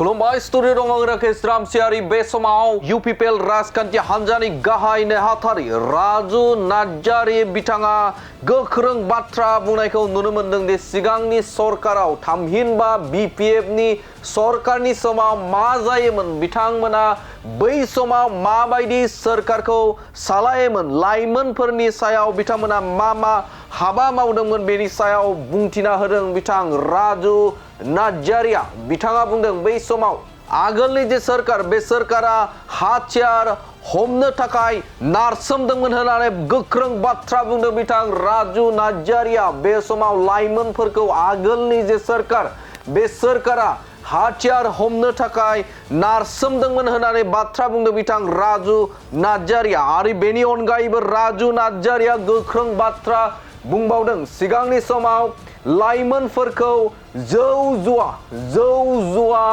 खुलुमबाय स्टुडिअ दं आं राकेश रामसियारि बे समाव UPPL राजखान्थि हान्जानि गाहाय नेहाथारि राजु नार्जारि बिथाङा गोख्रों बाथ्रा बुंनायखौ नुनो मोन्दों दि सिगांनि सरकाराव थामहिनबा BPF नि सरकारनि समाव मा जायोमोन बिथांमोना बै समाव माबायदि सरकारखौ सालायोमोन लाइमोनफोरनि सायाव बिथांमोना मा हाबा मावदोंमोन बेनि सायाव बुंथिना होदों बिथां राजु नार्जारिया बिथाङा बुंदों बै समाव आगोलनि जे सरकार बे सरकारा हाथियार हमनो थाखाय नारसोमदोंमोन होननानै गोख्रों बाथ्रा बुंदों बिथां राजु नार्जारिया बे समाव लाइमोनफोरखौ आगोलनि जे सरकार बे सरकारा हाथियार हमनो थाखाय नारसोमदोंमोन होननानै बाथ्रा बुंदों बिथां राजु नार्जारिया आरो बेनि अनगायैबो राजु नार्जारिया गोख्रों बाथ्रा बुंबावदों सिगांनि समाव लाइमोनफोरखौ जौ जुवा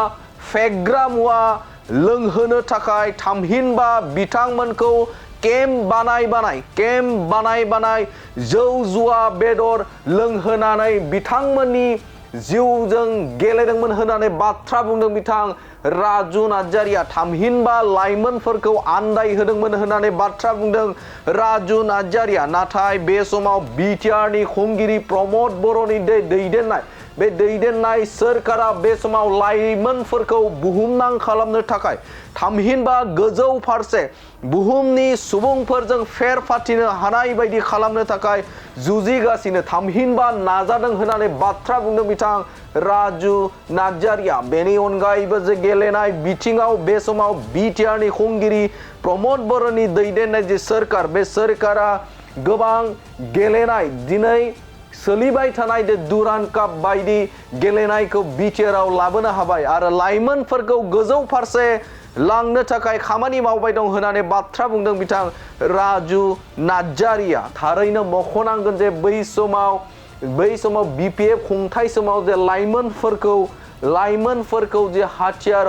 फेग्रा मुवा लोंहोनो थाखाय थामहिनबा बिथांमोनखौ केम्प बानाय जौ जुवा बेदर लोंहोनानै बिथांमोननि जिउजों गेलेदोंमोन होननानै बाथ्रा बुंदों बिथां राजु नार्जारिया थामहिनबा लाइमोनफोरखौ आन्दाय होदोंमोन होननानै बाथ्रा बुंदों राजु नार्जारिया नाथाय बे समाव बिटिआरनि खुंगिरि प्रमद बर'नि दैदेननाय सरकारा बे समाव लाइमोनफोरखौ बुहुमनां खालामनो थाखाय थामहिनबा गोजौ फारसे बुहुमनि सुबुंफोरजों फेर फाथिनो हानाय बायदि खालामनो थाखाय जुजिगासिनो थामहिनबा नाजादों होननानै बाथ्रा बुंदों बिथां राजु नार्जारिया बेनि अनगायैबो जे गेलेनाय बिथिङाव बे समाव बिटिआरनि खुंगिरि प्रमद बर'नि दैदेननाय जे सरकार बे सरकारा गोबां गेलेनाय दिनै सोलिबाय थानाय दुरान काप बायदि गेलेनायखौ बिटिआरआव लाबोनो हाबाय आरो लाइमोनफोरखौ गोजौ फारसे लांनो थाखाय खामानि मावबाय दं होननानै बाथ्रा बुंदों बिथां राजु नार्जारिया थारैनो मख'नांगोन जे बै समाव BPF खुंथाय समाव जे लाइमोनफोरखौ जे हाथियार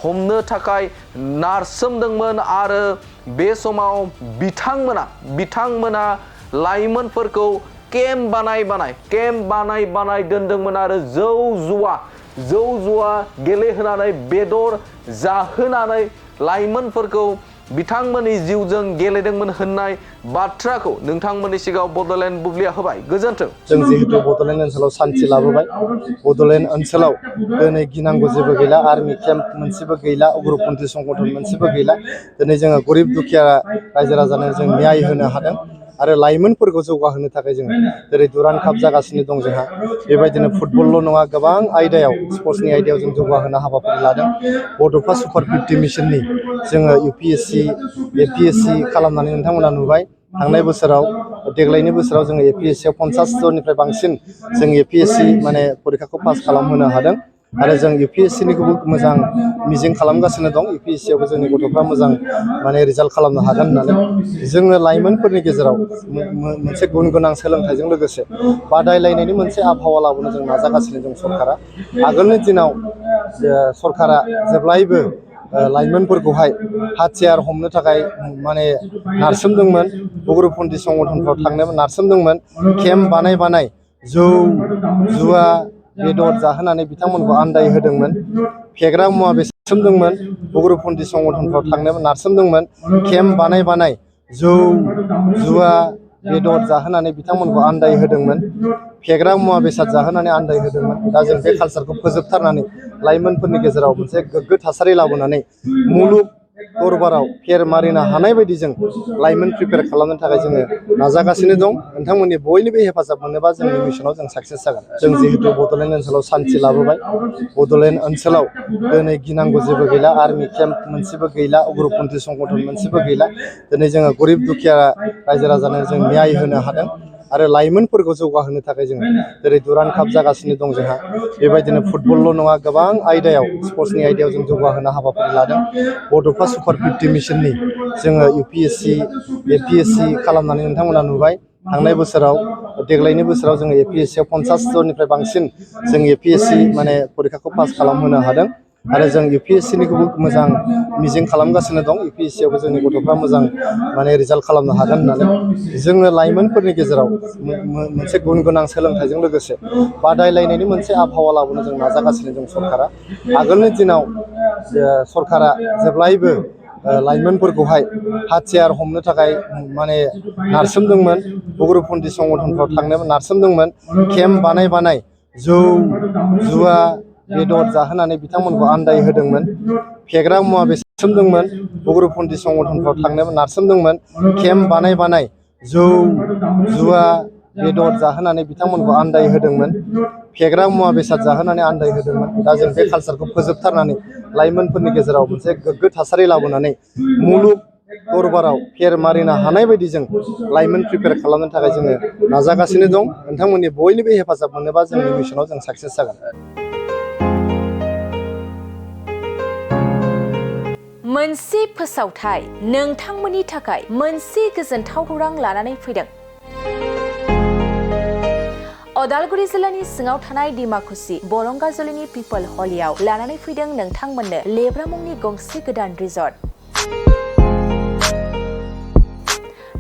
हमनो थाखाय नारसोमदोंमोन आरो बे समाव बिथांमोना लाइमोनफोरखौ केम्प बानाय दोनदोंमोन आरो जौ जुवा गेलेहोनानै बेदर जाहोनानै लाइमोनफोरखौ बिथांमोननि जिउजों गेलेदोंमोन होननाय बाथ्राखौ नोंथांमोननि सिगाङाव बड'लेण्ड बुब्लिया होबाय गोजोन्थों। जों जिहेतु बड'लेण्ड ओनसोलाव सान्थि लाबोबाय बड'लेण्ड ओनसोलाव दिनै गिनांगौ जेबो गैला आर्मि केम्प मोनसेबो गैला उग्रपन्थी संगठन मोनसेबो गैला दिनै जोङो गरिब दुखिया रायजो राजानो जों न्याय होनो हादों आरो लाइमोनफोरखौ जौगाहोनो थाखाय जोङो जेरै दुरान काप जागासिनो दं जोंहा बेबायदिनो फुटबलल' नङा गोबां आयदायाव स्पर्ट्सनि आयदायाव जों जौगाहोनो हाबाफारि लादों बड'फा सुपार 50 मिशननि जोङो UPSC APSC खालामनानै नोंथांमोना नुबाय थांनाय बोसोराव देग्लायनि बोसोराव जोङो APSC आव 50 जननिफ्राय बांसिन जों APSC माने परिखाखौ पास खालामहोनो हादों आरो जों UPSC निखौबो मोजां मिजिं खालामगासिनो दं UPSC आवबो जोंनि गथ'फ्रा मोजां माने रिजाल्ट खालामनो हागोन होननानै जोङो लाइमोनफोरनि गेजेराव मोनसे गुन गोनां सोलोंथाइजों लोगोसे बादायलायनायनि मोनसे आबहावा लाबोनो जों नाजागासिनो दं सरकारा आगोलनि दिनाव सरकारा जेब्लायबो लाइमोनफोरखौहाय हाथियार हमनो थाखाय माने नारसोमदोंमोन उग्रपन्थी संगठनफ्राव थांनो नारसोमदोंमोन केम्प बानाय जौ जुवा बेदर जाहोनानै बिथांमोनखौ आन्दाय होदोंमोन फेग्रा मुवा बेसाद सोमदोंमोन उग्रपन्थी संगठनफ्राव थांनो नारसोमदोंमोन केम्प बानाय जौ जुवा बेदर जाहोनानै बिथांमोनखौ आन्दाय होदोंमोन फेग्रा मुवा बेसाद जाहोनानै आन्दाय होदोंमोन दा जों बे कालचारखौ फोजोबथारनानै लाइमोनफोरनि गेजेराव मोनसे गोग्गो थासारि लाबोनानै मुलुग दरबाराव फेर मारिनो हानाय बायदि जों लाइमोन प्रिपेयार खालामनो थाखाय जोङो नाजागासिनो दं नोंथांमोननि बयनिबो हेफाजाब मोनोबा जोंनि मिशनाव जों साक्सेस जागोन जों जिहेतु बड'लेण्ड ओनसोलाव सान्थि लाबोबाय बड'लेण्ड ओनसोलाव दिनै गिनांगौ जेबो गैला आर्मि केम्प मोनसेबो गैला उग्रपन्थी संगठन मोनसेबो गैला दिनै जोङो गरिब दुखिया रायजो राजानो जों न्याय होनो हादों आरो लाइमोनफोरखौ जौगाहोनो थाखाय जोङो जेरै दुरान काप जागासिनो दं जोंहा बेबायदिनो फुटबलल' नङा गोबां आयदायाव स्पर्ट्सनि आयदायाव जों जौगाहोनो हाबाफारि लादों बड'फा सुपार 50 मिशननि जोङो UPSC APSC खालामनानै नोंथांमोना नुबाय थांनाय बोसोराव देग्लायनि बोसोराव जोङो APSC आव 50 जननिफ्राय बांसिन जों APSC माने परिखाखौ पास खालामहोनो हादों आरो जों UPSC निखौबो मोजां मिजिं खालामगासिनो दं। UPSC आवबो जोंनि गथ'फ्रा मोजां माने रिजाल्ट खालामनो हागोन होननानै जोङो लाइमोनफोरनि गेजेराव मोनसे गुन गोनां सोलोंथाइजों लोगोसे बादायलायनायनि मोनसे आबहावा लाबोनो जों नाजागासिनो दं सरकारा। आगोलनि दिनाव सरकारा जेब्लायबो लाइमोनफोरखौहाय हाथियार हमनो थाखाय माने नारसोमदोंमोन, उग्रपन्थी संगठनफ्राव थांनो नारसोमदोंमोन, केम्प बानाय जौ जुवा बेदर जाहोनानै बिथांमोनखौ आन्दाय होदोंमोन, फेग्रा मुवा बेसाद सोमदोंमोन, उग्रपन्थी संगठनफ्राव थांनो नारसोमदोंमोन, केम्प बानाय जौ जुवा बेदर जाहोनानै बिथांमोनखौ आन्दाय होदोंमोन, फेग्रा मुवा बेसाद जाहोनानै आन्दाय होदोंमोन। दा जों बे कालसारखौ फोजोबथारनानै लाइमोनफोरनि गेजेराव मोनसे गोग्गो थासारि लाबोनानै मुलुग दरबाराव फेर मारिनो हानाय बायदि जों लाइमोन प्रिपेयार खालामनो थाखाय जोङो नाजागासिनो दं। नोंथांमोननि बयनिबो हेफाजाब मोनोबा जोंनि मिशनाव जों साक्सेस जागोन। मोनसे फोसावथाय नोंथांमोननि थाखाय मोनसे गोजोनथाव खौरां लानानै फैदों। अदालगुरि जिल्लानि सिङाव थानाय डिमाकुसि बरंगाजुलिनि पिपल हलियाव लानानै फैदों नोंथांमोननो लेब्रा मुंनि गंसे गोदान रिजर्ट।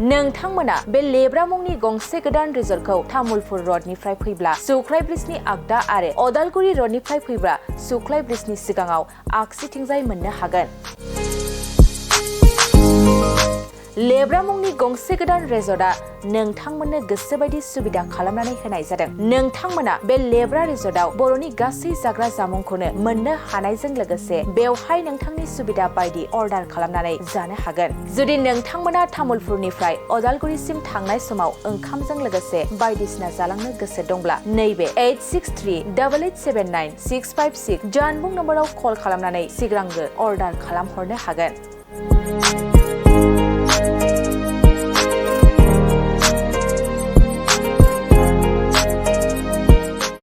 नोंथांमोना बे लेब्रा मुंनि गंसे गोदान रिजर्टखौ तामुलपुर रडनिफ्राय फैब्ला सुख्लाय ब्रिजनि आगदा आरो अदालगुरि रडनिफ्राय फैब्ला सुख्लाय ब्रिजनि सिगाङाव आगसिथिंजाय मोननो हागोन। लेब्रा मुंनि गंसे गोदान रिजर्टआ नोंथांमोननो गोसोबायदि सुबिदा खालामनानै होनाय जादों। नोंथांमोना बे लेब्रा रिजर्टआव बर'नि गासै जाग्रा जामुंखौनो मोननो हानायजों लोगोसे बेवहाय नोंथांनि सुबिदा बायदि अर्डार खालामनानै जानो हागोन। जुदि नोंथांमोना तामुलपुरनिफ्राय अदालगुरिसिम थांनाय समाव ओंखामजों लोगोसे बायदिसिना जालांनो गोसो दंब्ला नैबे 8638879656 जानबुं नम्बराव कल खालामनानै सिगांग्रो अर्डार खालामहरनो हागोन।